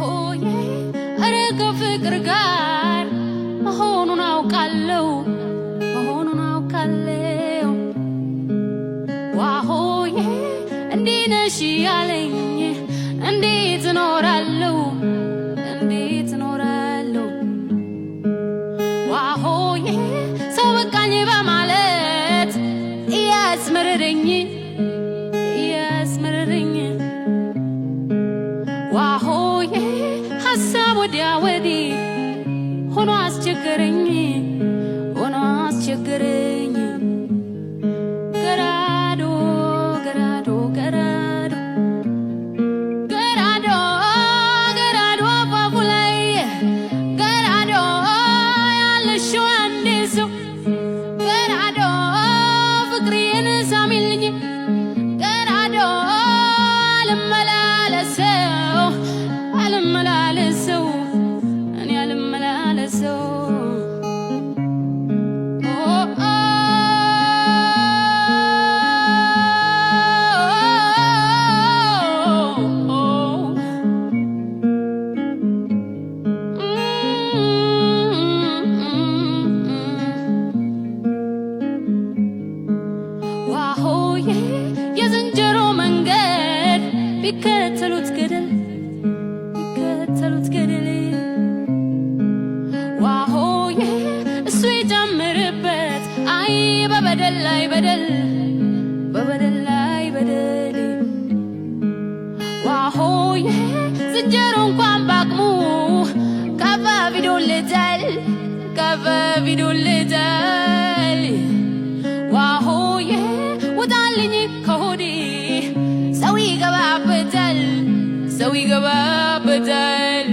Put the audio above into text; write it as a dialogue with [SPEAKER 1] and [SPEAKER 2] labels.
[SPEAKER 1] ዋሆዬ እረ ከፍቅር ጋር መሆኑን አውቃለሁ፣ መሆኑን አውቃለሁ። ዋሆዬ እንዲህ ነሽ ያለኝ እንዴት እኖራለሁ? እንዴት እኖራለሁ? ዋሆዬ ሰው በቃኝ በማለት እያስመረረኝ፣ እያስመረረኝ። ዋሆዬ ሀሳብ ወዲያ ወዲህ ሆኖ አስቸገረኝ፣ ሆኖ አስቸገረኝ። ገራዶ ገራዶ ገራዶ ገራዶ ገራዶ አፋፉ ላይ ገራዶ ያለሽው አንዴ ሰው ገራዶ ፍቅሬን ሳሚልኝ ገራዶ አልመላለሰው፣ አልመላለሰው፣ እኔ አልመላለሰው። ኦ ኦ ዋሆዬ የዝንጀሮ መንገድ ቢከተሉት ገደል፣ ቢከተሉት ገደል። ዋሆዬ እሱ ይጨምርበት አይ በበደል ላይ በደል፣ በበደል ላይ በደል። ዋሆዬ ዝንጀሮ እንኳን ባቅሙ ከፋ ቪዶልታል፣ ከፋ ቪዶልታል። ዋሆዬ ውጣልኝ ከሆዴ ሰው ይገባበታል፣ ሰው ይገባበታል።